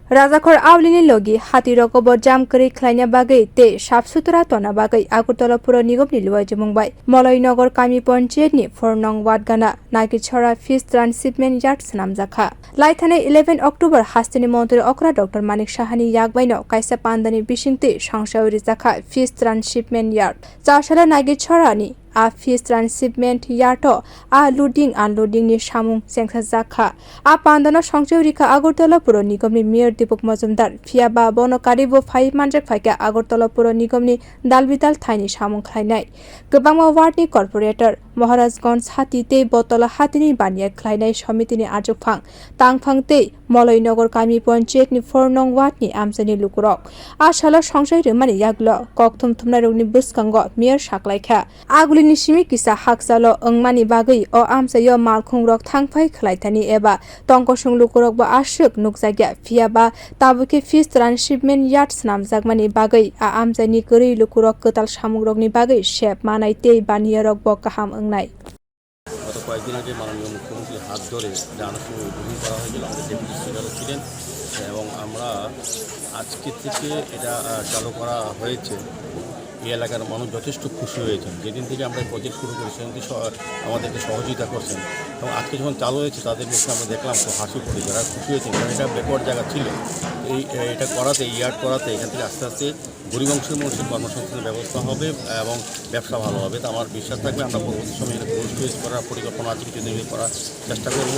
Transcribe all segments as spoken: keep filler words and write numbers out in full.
Rajakhor aulini logi hatirokobo jam kwrwi khlaina bagwi tei sap sutra tonna bagwi Agartala Puro Nigomni luaijimung bai Moloinagar Kami Panchayatni four nong ward gana Nagachhara Fish Transshipment Yard swnamjakha. Laithanai eleven October hasteni montri okra Doctor Manik Sahani yakbaino kaisa pandani bisingtwi songsawi rijakha Fish Transshipment Yard. Chasala Nagachharani a Fish Transshipment Yard o a loading unloading ni samung chengsajakha. A pandano songchoi rikha Agartala Puro Nigomni Mayor Dipuk Majumdar, phiya ba bono karibo phai manjak phaikha Agartala Puro Nigomni dalbidal thaini samung khlainai. Kwbangma ward ni corporator, Maharajganj hati tei Botala hatini baniya khlainai somitini ajuphang, tangphang tei Moloinagar Kami Panchayatni four nong ward ni amchaini lukurok. A salo songchai rwmani yaglo kokthum thumnairokni bwskango Mayor saklaikha. Agulini simi kisa hakchalo wngmani bagwi o amchaio malkhungrok thangphai khlaithani eba tongkosong lukurokbo aswk nukjakya, phiya ba tabukhe Fish Transshipment Yard swnamjakmani bagwi a amchaini kwrwi lukurok kwtal samungrokni bagwi sep manai tei baniyarokbo kaham wngnai. গত কয়েকদিন আগে মাননীয় মুখ্যমন্ত্রীর হাত ধরে যে আনুষ্ঠানিক উদ্বোধন করা হয়েছিল, আমাদের ডেপুটি স্পিকারও ছিলেন এবং আমরা আজকে থেকে এটা, আহ, চালু করা হয়েছে। এই এলাকার মানুষ যথেষ্ট খুশি হয়েছেন। যেদিন থেকে আমরা এই প্রজেক্ট শুরু করেছি, সেদিন থেকে স-, আমাদেরকে সহযোগিতা করছেন এবং আজকে যখন চালু হয়েছে, তাদের মুখে আমরা দেখলাম খুব হাসি ফুটেছে, তারা খুশি হয়েছেন, কারণ এটা ব্যাকওয়ার্ড জায়গা ছিল। এই, এটা করাতে, ইয়ার্ড করাতে এখান থেকে আস্তে আস্তে গরিব অংশের মানুষের কর্মসংস্থানের ব্যবস্থা হবে এবং ব্যবসা ভালো হবে। তো আমার বিশ্বাস থাকবে, আমরা পরবর্তী সময়ে এটা ক্লোজ টু করার পরিকল্পনা আছে, কিছু দিন করার চেষ্টা করব।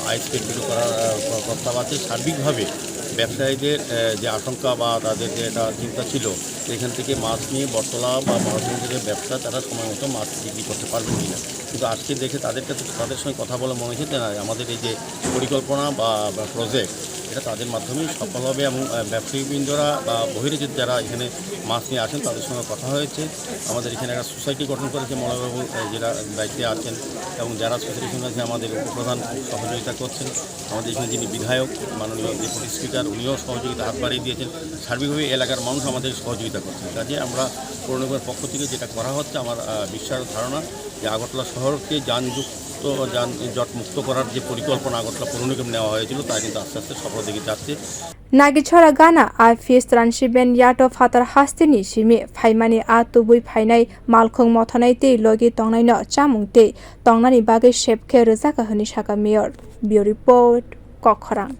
আইসপিএস কিছু করার, আহ, প্র-, প্রস্তাব আছে। সার্বিকভাবে ব্যবসায়ীদের, আহ, যে আশঙ্কা বা তাদের যে একটা চিন্তা ছিল, এখান থেকে মাছ নিয়ে বটতলা বা মহাজনদের ব্যবসা, তারা সময় মতো মাছ বিক্রি করতে পারবেন কিনা। কিন্তু আজকে দেখে তাদের কাছে, তাদের সঙ্গে কথা বলে মনে হচ্ছে যে না, আমাদের এই যে পরিকল্পনা বা, বা প্রজেক্ট, এটা তাদের মাধ্যমেই সফল হবে এবং, আহ, ব্যবসায়ীবৃন্দরা বা বহিরাজ্যের যারা এখানে মাছ নিয়ে আসেন, তাদের সঙ্গে কথা হয়েছে। আমাদের এখানে একটা সোসাইটি গঠন করেছে মলয়বাবু, আহ, যেটা দায়িত্বে আছেন, এবং যারা সোসাইটির সঙ্গে আছে, আমাদের উপপ্রধান সহযোগিতা করছেন। আমাদের এখানে যিনি বিধায়ক, মাননীয় ডেপুটি স্পিকার, উনিও সহযোগিতা হাত বাড়িয়ে দিয়েছেন। সার্বিকভাবে এলাকার মানুষ আমাদের সহযোগিতা করছেন। কাজে আমরা পৌর নিগমের পক্ষ থেকে যেটা করা হচ্ছে, আমার, আহ, বিশ্বাস ধারণা যে আগরতলা শহরকে যানযুক্ত, যানজট মুক্ত করার যে পরিকল্পনা আগরতলা পৌর নিগম নেওয়া হয়েছিল, তা কিন্তু আস্তে আস্তে সফলতার দিকে যাচ্ছে। Nagachhara gana a Fish Transshipment Yard o phatar hasteni simi phaimani a tubui phainai malkhung mothanai tei logi tongnaino chamung tei tongnani bagwi sep khe rwjakha hwnwi sakha Mayor. Bureau Report, Kokkhorang.